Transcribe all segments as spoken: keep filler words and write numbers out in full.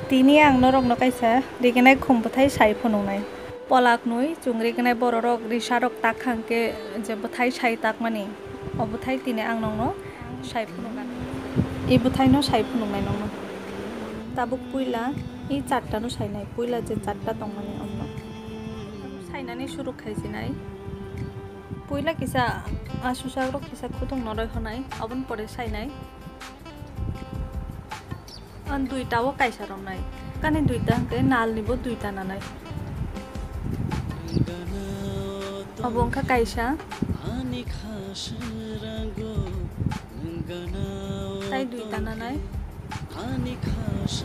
Tini ang norokno kaisa rignai khum bwthai sai phunuknai. Polak nwi chwng rignai bororok risarok tak hwnkhe je bwthai sai takmani, o bwthai tini ang nokno sai phunuknai. I bwthaino sai phunuknai nokno. Tabuk puila i chatta no sainai, puila je chatta tongmani omno sainani suru khaijinai. Puila kisa asusakrok kisa khutung noroi honai, oboni pore sainai. Ang duita o kaisa romnai. Kani duita hwnkhe nalni bo duita nanai. Obo wngkha kaisa. Tai duita nanai.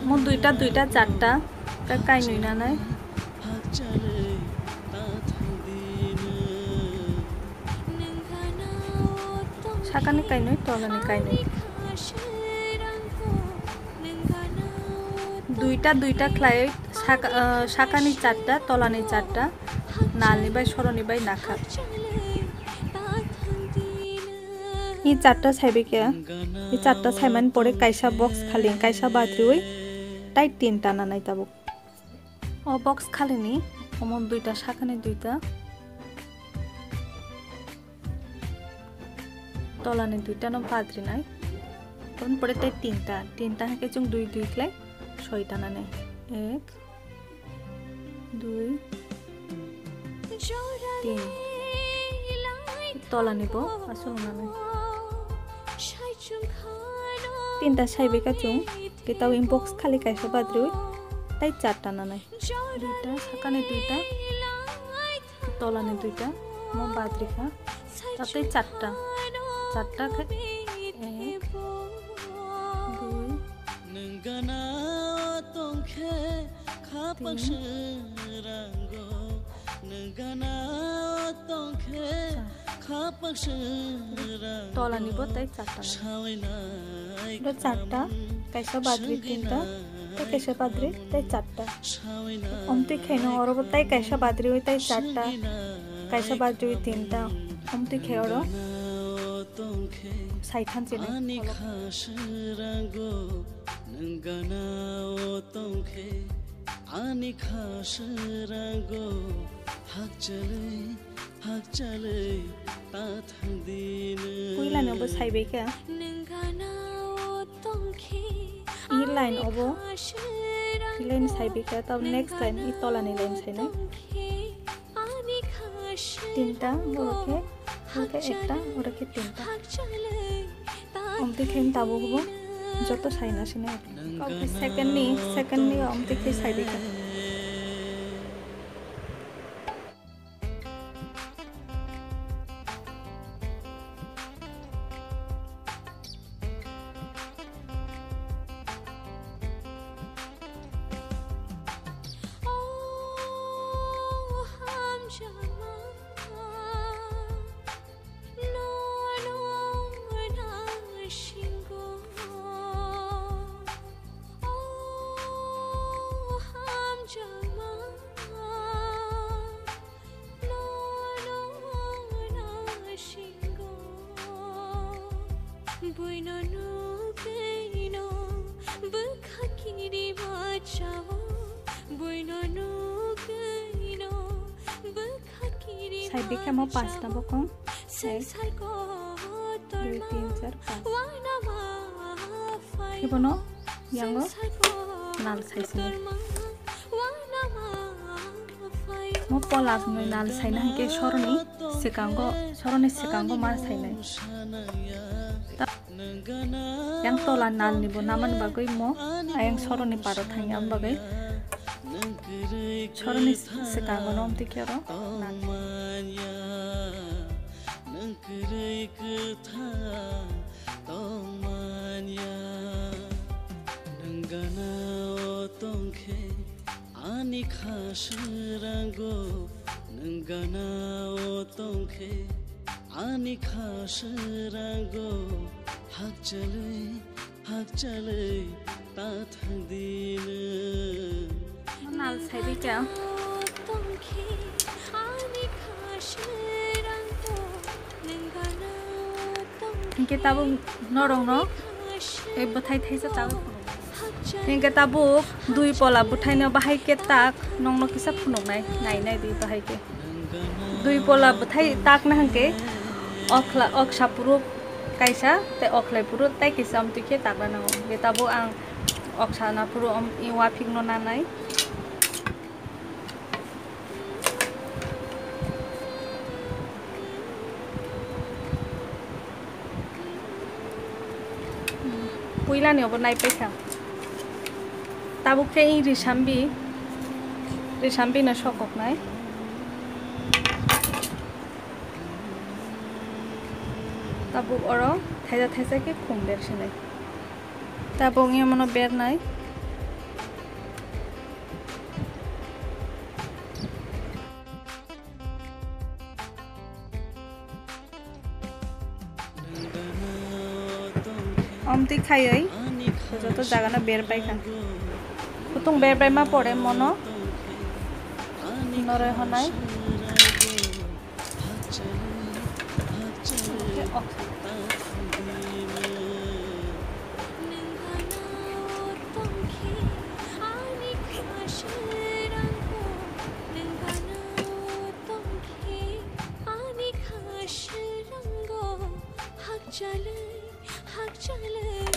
Mo duita, duita, charta. Tai kainwi nanai. Sakani kainwi, tolani kainwi. Duita, duita khlai sak-, ah, sakani charta, tolani charta, nalni bai soroni bai nakha. I charta saibai khe, i charta saimani pore kaisa box khali, kaisa badriwi tai tinta nanai tabuk. O box khalini omo duita, sakani duita, tolani duita no badrinai. Oboni pore tei tinta, tinta hwnkhe chwng dui dui khlai soita nanai. Ek, dui, tin. Tolani bo aswk nanai. Tinta saibai kha chwng, kitao in box khali kaisa badriwi tai charta nanai. Duita, sakani duita, tolani duita, mo badrikha. Tatwi charta. Charta khe ek, dui. Nwng gana tongkhe khapang srango. Nwng gana tongkhe khapang srango. Tolani bo tai charta. Ro charta, kaisa badri tinta, tai kaisa badri tai charta. Omtwi khaino oro bo tai kaisa badri wi tai charta, kaisa badri wi tinta. Omtwi khai oro sai thanchini. Ani khasrango nwng gana o tongkhe, ani khasrango hakchalwi. Puilani bo saibai kha. I line obo, i line saibai kha, tabo next line, i tolani line sainai. Tinta, borok khe, borok khe ekta, borok khe tinta. Omtwi khe tabuk bo joto saina sinai. Kok khe second ni, second ni omtwi khe saibai kha. Buino nugwino bwkha kiri bachao, buino nugwino bwkha kiri. Saibai khe mo pasta bokong. Ek, dui, tin, char, panch. Khibono yango nal saisini. Mo polak nwi nal saina hwnkhe soroni swkango, soroni swkango ma sainai. Yang tola nal ni bo namani bagwi mo ayang soroni paro thangya bagwi soroni swkango no omtwi khe oro nal. Nwng kwrwi kwthang tongmanya, nwng gana o tongkhe ani kha srango, nwng gana o tongkhe ani kha srango, hakchalwi hakchalwi ta thang di nwng. Nal saibai kha. Hinkhe tabuk norokno tei bwthai thaisa chagwi phunukgo. Hinkhe tabuk dui pola bwthaino bahai khe tak, nongno kisa phunuknai, nainai di bahai khe. Dui pola bwthai takna hinkhe okhla, oksa phuru kaisa, tei okhlai phuru tei kisa amtwi khe takna nango. Hinkhe tabuk ang oksa na phuru om-, i waphikno nanai. Puilani obo naipaikha. Tabuk khe i risambi, risambino sokoknai. Tabuk oro thaisa thaisa khe khum bersinai. Tabuk wngya mono bernai. Omtwi khaiwi joto jagano berpai kha. Kutung berpai ma pore mono noroi honai.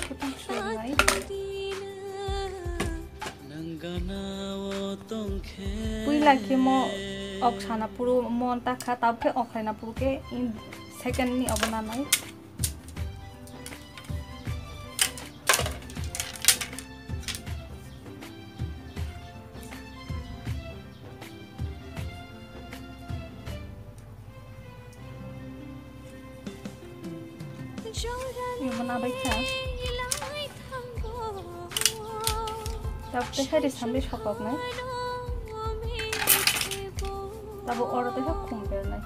Kutung sernai. Puila khe mo oksana phuru mon takha, tabuk khe okhlaina phuru khe in second ni obo nanai. Imo nabai kha. Tabuk tei hai risambi sokoknai. Tabuk oro tei hai khum bernai.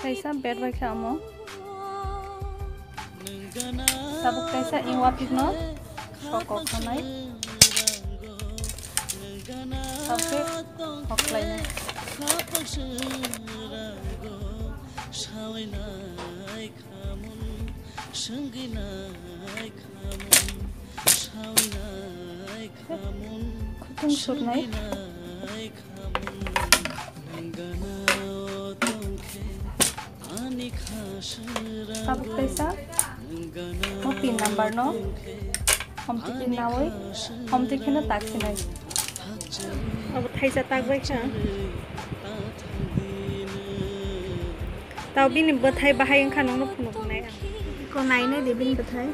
Kaisa berbai kha omo. Tabuk kaisa i waphikno sokok khanai. Tabuk khe hoklainai. Khutung suknai. Tabuk kaisa mo pin number no. Omtwi khe nawi, omtwi kheno taksinai. Abo thaisa takbai kha. Tao bini bwthai bahai wngkha nokno phunuknai ang. Ko nainai de bini bwthai.